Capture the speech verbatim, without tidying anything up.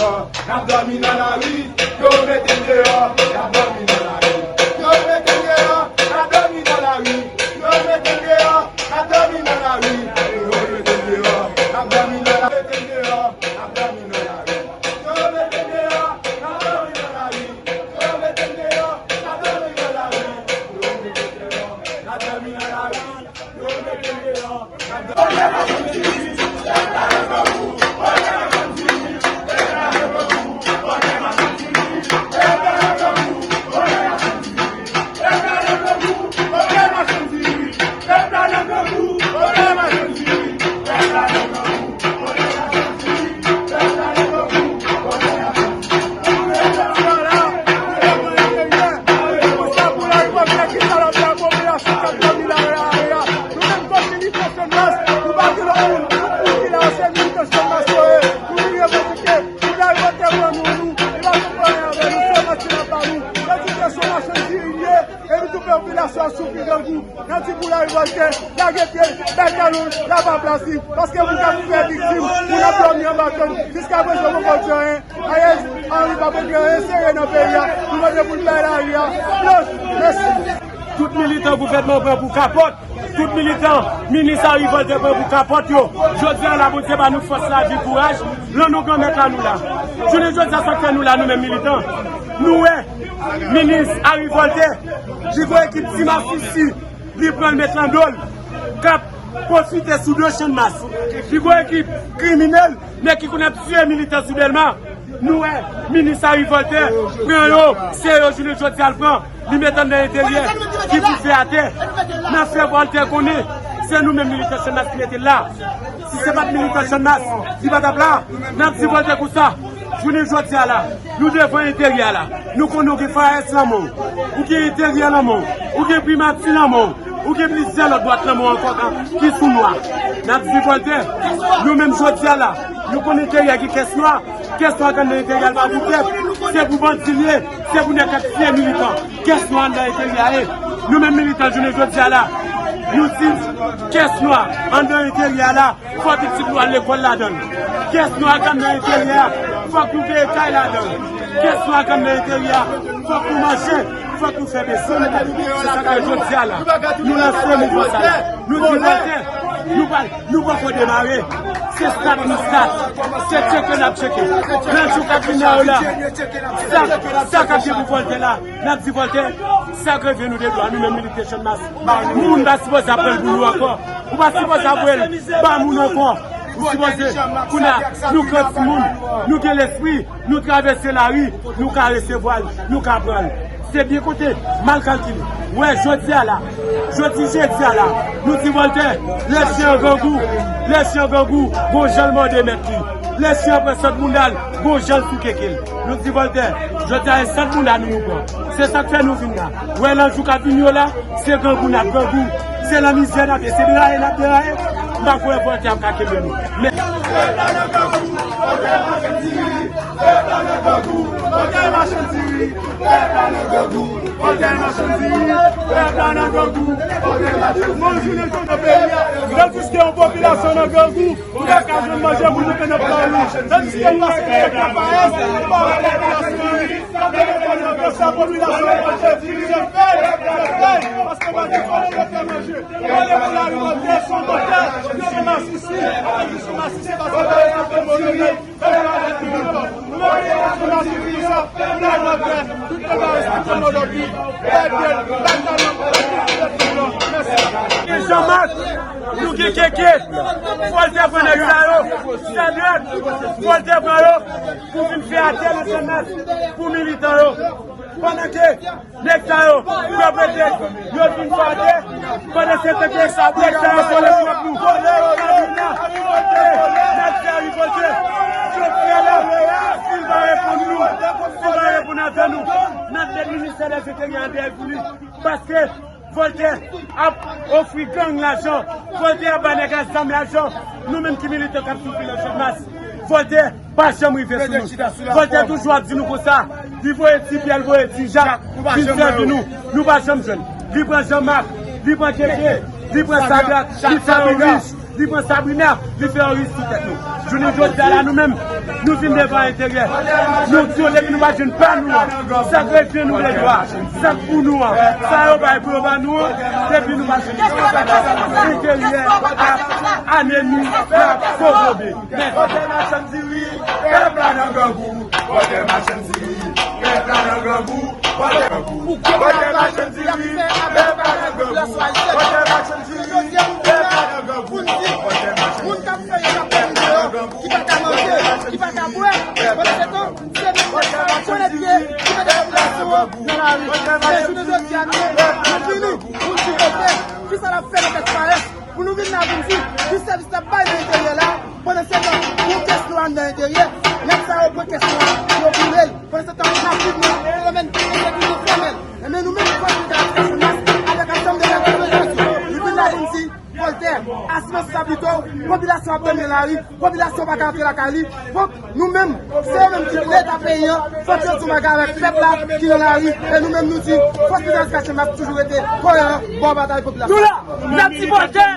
N ap dòmi nan lari, yo mete n deyò, n ap dòmi nan lari. Yo mete n deyò, n ap dòmi nan lari. Yo mete n deyò, n ap dòmi nan lari. Yo mete n deyò, n ap dòmi nan lari. Yo mete n deyò, n ap dòmi nan lari. Yo mete n deyò, n ap dòmi nan lari. Yo mete n deyò, n ap dòmi nan lari. Yo mete n deyò, n ap dòmi nan lari. Channmas, nou pa gen lòt moun pou ki la, se militan Channmas yo ye. Nou vin revandike, nou la revandike pou nou, nou, nou pa konprann avè nou, se manti n ap ba nou. Yo di ke se yon machann diri li ye, epi tout popilasyon an soufri grangou. N ap di pou la revandike, lage pye, bay talon, la pa plas li. Paske moun k ap fè viktim, moun ap dòmi anba tòn, jiska prezan poko di anyen. Ariel Henry pa regle anyen serye nan peyi a. Nou mande pou l bay lari a blanch. Mèsi. Tout militan gouvènman pran pou kapòt. Tout militan minis Henry Voltaire pran pou kapòt yo. Jodi a la, Bondye ba nou fòs, lavi, kouraj. Lan nou granmèt la, nou la. Jounen jodi a, sa k fè nou la, nou menm militan. Nou wè minis Henry Voltaire, li voye ekip ti masisi, li pran l met lan do l, k ap pwofite sou do Channmas. Li voye ekip kriminèl, nèg ki konn ap tiye militan sou Dèlma. Nou wè minis Henry Voltaire pran yo, se yo jounen jodi a l pran, li met anndan enteryè, ki pou fè atè. N ap fè Voltaire konnen, se nou menm militan Channmas ki mete l la. Si se pa t militan Channmas, li pa t ap la. N ap di Voltaire konsa, jounen jodi a la, nou devan enteryè a la. Nou konnen w gen F A S nan men w, ou gen enteryè nan men w, ou gen primati nan men w, ou gen plizyè lòt bwat nan men w ankò ka, ki sou nwa. N ap di Voltaire, nou menm jodi a la, nou konnen enteryè gen kès nwa, kès nwa k anndan enteryè a l pa pou pèp, se pou bandi l ye, se pou nèg k ap tiye militan. Kès nwa anndan enteryè a ye. Nou menm militan jounen jodi a la, nou di kès nwa anndan enteryè a la, fò pitit nou al lekòl ladan l. Kès nwa k anndan enteryè a, fòk nou veye kay ladan l. Kès nwa k anndan enteryè a, fòk nou manje, fòk nou fè bezwen nou. Se sa k fè jodi a la, nou lanse mouvman sa la. Nou di Voltaire, nou pa, nou poko demare. Se stat nou stat. Se tcheke n ap tcheke. Nan jou k ap vini yo la, sa, sa k ap gen pou Voltaire la, n ap di Voltaire, sa k revyen nou de dwa, nou menm militè Channmas. Moun pa sipoze ap pran l pou nou ankò. Ou pa sipoze ap wè l ba moun ankò. Ou sipoze, kounye a, nou gran timoun, nou gen lespri, nou travèse lari, nou ka resevwa l, nou ka pran l. Se byen konte, mal kalkile. Wè, jodi a la, jodi jedi a la, nou di Voltaire, lè chen an grangou, lè chen an grangou, gon jan l mòde mèt li. Lè chen an pran sant mounda l, gon jan l sou keke l. Nou di Voltaire, jodi a se sant mounda nou nou pran. Se sa k fè nou vin la. Wè nan jou k ap vini yo la, se grangou n ap grangou. Se nan mizè n ap ye, se deraye n ap deraye. M pa kwè Voltaire ap ka kenbe nou. Men. Pèp la nan grangou, Voltaire machann diri. Pèp la nan grangou, Voltaire machann diri. Pèp la nan grangou, Voltaire machann diri. Bon jounen jounen peyi a, tandiske yon popilasyon nan grangou, ou pa ka jwenn manje pou nou fè nan plan nou. Tandiske nou pase nan F A S, nou pa wè popilasyon an. Sa popilasyon an manje, se fèy, se fèy, paske pa gen kòb pou yo fè manje. Yo leve lari Voltaire, se yon Voltaire, se yon masisi, se yon masisi, paske pa gen kòb pou yo fè manje. Gen Jean-Marc, nou gen Keke, Voltaire pran nèg sa yo, Sadrak, Voltaire pran yo pou vin fè atè nan Channmas pou militan yo. Pandan ke nèg sa yo, yo prete, yo fin fè atè. Pandan se tan ke nèg sa yo vole twòp nou. Sabrina, Voltaire, nèg sa yo vole. Jodi a la, si l pa reponn nou, si l pa reponn avè nou, n ap met ministè dèzenteryè an dèyè pou li. Paske Voltaire ap ofri gang lajan. Voltaire ap bay nèg ak zam lajan. Nou menm ki militan k ap soufri nan Channmas, Voltaire pa janm rive sou nou. Voltaire toujou ap di nou konsa. Li voye Ti Pyè, li voye Ti Jak vin sèvi nou. Nou pa janm jwenn. Li pran Jean-Marc, li pran Keke, li pran Sadrak, li fè yo rich. Li pran Sabrina, li fè yo rich sou tèt nou. Jounen jodi a la, nou menm, Nou vin devan enterè. Nou di yo depi nou pa jwenn pa nou an, sa k refize nou de dwa, sa k pou nou an, sa yo bay pou yo ba nou an, depi nou pa jwenn enterè, ap anemi, ap kokobe. Vòtè machann diri, pèp la nan grangou. Vòtè machann diri, pèp la nan grangou. Vòtè grangou. Vòtè machann diri, pèp la nan grangou. Vòtè machann diri, pèp la nan grangou. Vòtè machann diri, pèp la nan grangou. Ki pa ka manje, ki pa ka bwè, pandan se tan, se menm nèg sa yo konnen byen ki mete popilasyon an nan lari. Men jounen jodi a, nou menm, nou vini pou n di kote, kisa n ap fè nan Pèsparès, pou nou vin la pou n di, ki sèvis n ap bay nan enteryè la, pandan se tan, yon kès nou anndan enteryè, nèg sa yo pran kès nou an, yo boule l. Pandan se tan, n ap viv nan yon fenomèn ensekirite fòmèl. Enben, nou menm, Fòs Militè Anti-Kachonmas, avèk ansanm de lòt òganizasyon, nou vin la pou n di, Vòtè, asime sa pito, popilasyon ap dòmi nan lari, popilasyon pa ka antre lakay li. Donk, nou menm, se yo menm ki Leta peyi an, fòk yo di yon bagay avèk pèp la ki nan lari. E nou menm, nou di, Fòs Militè Anti-Kachonmas toujou rete koeran bò batay popilasyon. Nou la, n ap di Vòtè,